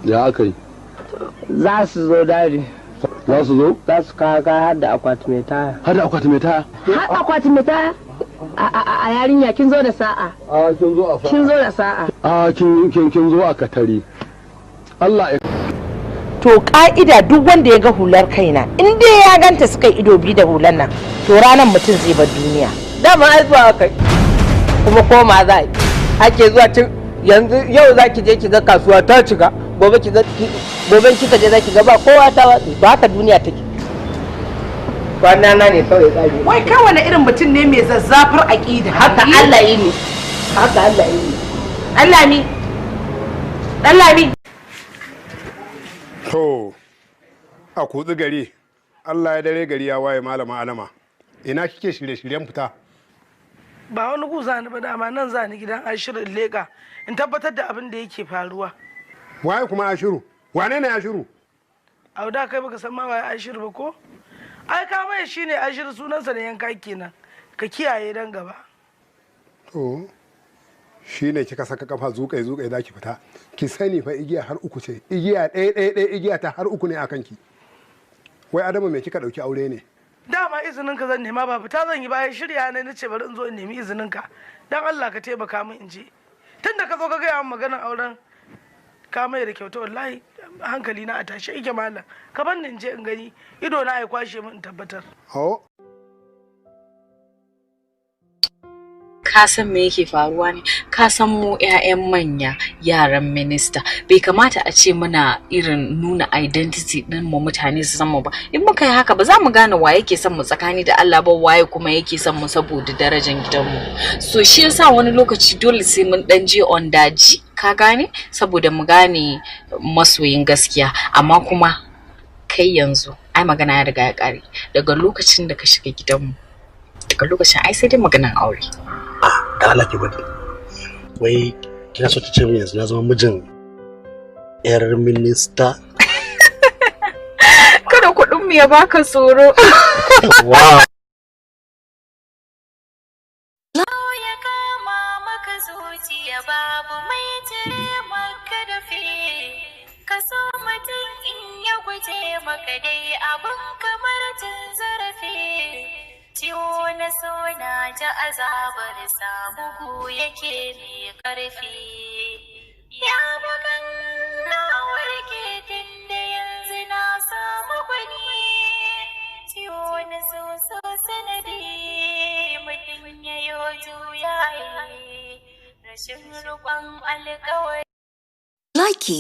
Ya aka yi? Za su zo, Daddy. Za su zo? Za su kawo kaya har da akwati mai taya. Har da akwati mai taya? Har akwati mai taya? A yarinya, kin zo da sa'a. A, kin zo a sa'a. Kin zo da sa'a. A, kin zo a katari. Allah ya To, ka'ida, duk wanda ya ga hular kaina, in dai ya ganta suka yi ido biyu da hular nan, to ranar mutum zai bar duniya. Dama ai zuwa aka yi, kuma koma za a yi. Ake zuwa tun yanzu. Yau za ki je ki ga kasuwa ta cika, gobe ki ga, goben kika je za ki ga ba kowa, ta watsi. Ba haka duniya take. Kwana na ne kawai tsari. Wai kai wani irin mutum ne mai zazzafar aƙida? Haka Allah yi ne, haka Allah yi ne. Ɗanlami, Ɗanlami. To, a kutsi gari, Allah ya dare gari ya waye. Malama Alama, ina kike shirye-shiryen fita? Ba wani gu za ni ba, dama nan za ni gidan Ashiru in leƙa in tabbatar da abin da yake faruwa. Waye kuma Ashiru? Wane ne Ashiru? A da kai baka san ma waye Ashiru ba ko? Ai ka mai shine Ashiru, sunansa ne yanka kenan. Ka kiyaye dan gaba. To, shi ne kika saka kafa zuƙai zuƙai za ki fita. Ki sani fa, igiya har uku ce, igiya ɗaya ɗaya ɗaya, igiya ta har uku ne a kanki. Wai Adamu, me kika ɗauki aure ne? Dama izinin ka zan nema, ba fita zan yi bayan shirya ne nace bari in zo in nemi izinin ka. Dan Allah ka taimaka min in je. Tunda ka zo ka gaya min maganar auren ka mai da kyauta, wallahi hankali na a tashe ike. Malam, ka bar ni in je in gani, ido na ya kwashe min in tabbatar. Oh. Ka san me yake faruwa ne? Ka san mu 'ya'yan manya, yaran minista, bai kamata a ce muna irin nuna identity din mu mutane su san mu ba. In muka yi haka, ba za mu gane wa yake son mu tsakani da Allah ba, waye kuma yake son mu saboda darajar gidanmu. So shi yasa wani lokaci dole sai mun dan je on daji, ka gane, saboda mu gane masoyin gaskiya. Amma kuma kai yanzu ai magana ya riga ya kare. Daga lokacin da ka shiga gidanmu, daga lokacin ai sai dai maganan aure. Da Allah ki bari. Wai kina so ki ce min yanzu na zama mijin yar minista? Kada kuɗin mu ya baka tsoro. Wow. Ya kama maka zuciya, babu mai cire maka dafe. Ka so mutum, in ya guje maka dai abun kamar cin zarafi. Ciwo na so na ji azabar samu yake mai karfi. Ya bugan na warke tun da yanzu na samu gwani. Ciwo na so so sanadi mutum ya yo juyaye, rashin riƙon alƙawari. Likey.